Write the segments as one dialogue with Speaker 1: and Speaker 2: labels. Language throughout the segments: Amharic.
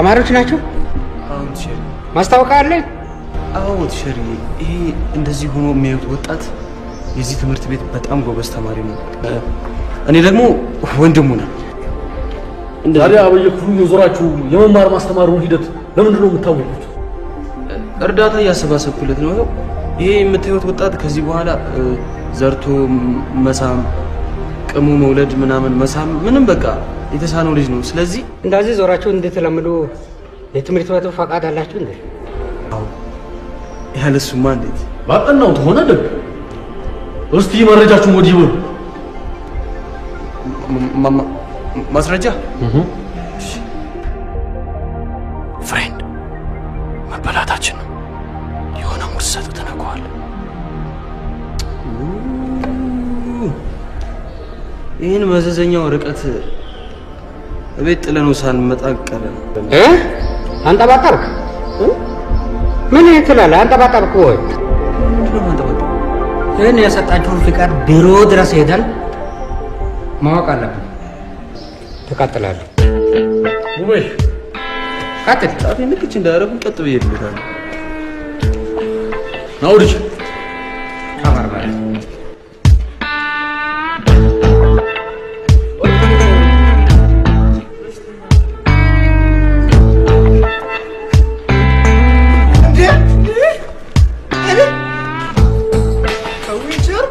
Speaker 1: ተማሪዎች ናቸው?
Speaker 2: አዎ teacher።
Speaker 1: ማስታወቂያ አለ?
Speaker 2: አዎ teacher። ይሄ እንደዚህ ሆኖ የሚያዩት ወጣት የዚህ ትምህርት ቤት በጣም ጎበዝ ተማሪ ነው። እኔ ደግሞ ወንድሙ ነኝ።
Speaker 3: ታዲያ በየክፍሉ እየዞራችሁ የመማር ማስተማሩን ሂደት ለምንድን ነው የምታወቁት?
Speaker 2: እርዳታ እያሰባሰብኩለት ነው። ይሄ የምታዩት ወጣት ከዚህ በኋላ ዘርቶ መሳም፣ ቅሙ መውለድ ምናምን መሳም ምንም በቃ የተሳነው ልጅ ነው። ስለዚህ
Speaker 1: እንደዚህ ዞራችሁ እንድትለምዱ የትምህርት ቤቱ ፈቃድ አላችሁ እንዴ?
Speaker 2: አዎ። ያለሱማ እንዴት?
Speaker 3: ባጠናው ተሆነ ደግ። እስቲ መረጃችሁን ወዲህ በሉ።
Speaker 2: ማስረጃ
Speaker 4: Friend፣ መበላታችን ነው። የሆነ ሙድ ሰጥ ትነካዋለህ።
Speaker 2: ይህን መዘዘኛው ርቀት እቤት ጥለነው ሳንመጣ ቀረን።
Speaker 1: እ አንጠባጠብክ? ምን ትላለህ? አንጠባጠብክ ወይ?
Speaker 2: ምንድን ነው የማንጠባጠበው?
Speaker 1: ይህን የሰጣችሁን ፍቃድ ቢሮ ድረስ ሄደን ማወቅ አለብን። ትቀጥላለህ።
Speaker 3: ውቤ።
Speaker 1: ቀጥል።
Speaker 2: ጣቴን ንክች እንዳያደርጉ ቀጥ ብዬ እልሃለሁ።
Speaker 3: ና ወዲህ።
Speaker 1: ተመርመር።
Speaker 5: ከዊልቸር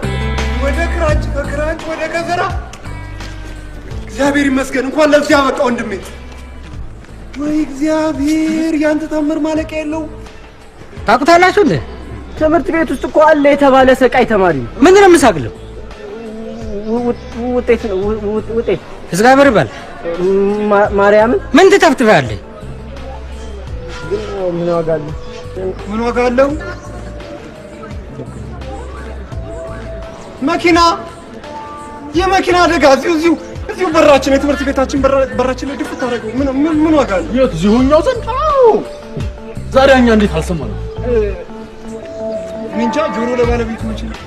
Speaker 5: ወደ ክራንች፣ ከክራንች ወደ ከዘራ። እግዚአብሔር ይመስገን፣ እንኳን ለዚህ አበቃ ወንድሜ። ወይ እግዚአብሔር፣ ያንተ ታምር ማለቂያ የለው።
Speaker 1: ታውቁታላችሁ እንዴ?
Speaker 6: ትምህርት ቤት ውስጥ እኮ አለ የተባለ ሰቃይ ተማሪ ነው።
Speaker 1: ምንድን ነው የምሳቅለው?
Speaker 6: ውጤት ነው ውጤት።
Speaker 1: እግዚአብሔር ይበል።
Speaker 6: ማርያምን።
Speaker 1: ምን ትተፍትፋለህ?
Speaker 6: ግን ምን ዋጋ አለው?
Speaker 5: ምን ዋጋ አለው? መኪና የመኪና አደጋ እዚሁ በራችን፣ የትምህርት ቤታችን በራችን ላይ ድፍት አደረገው። ምን ዋጋ አለው?
Speaker 3: የት፣ እዚሁኛው ዘንድ? አዎ። ዛሬ እኛ እንዴት አልሰማንም?
Speaker 5: እኔ እንጃ፣ ጆሮ ለባለቤቱ መቼ ነው?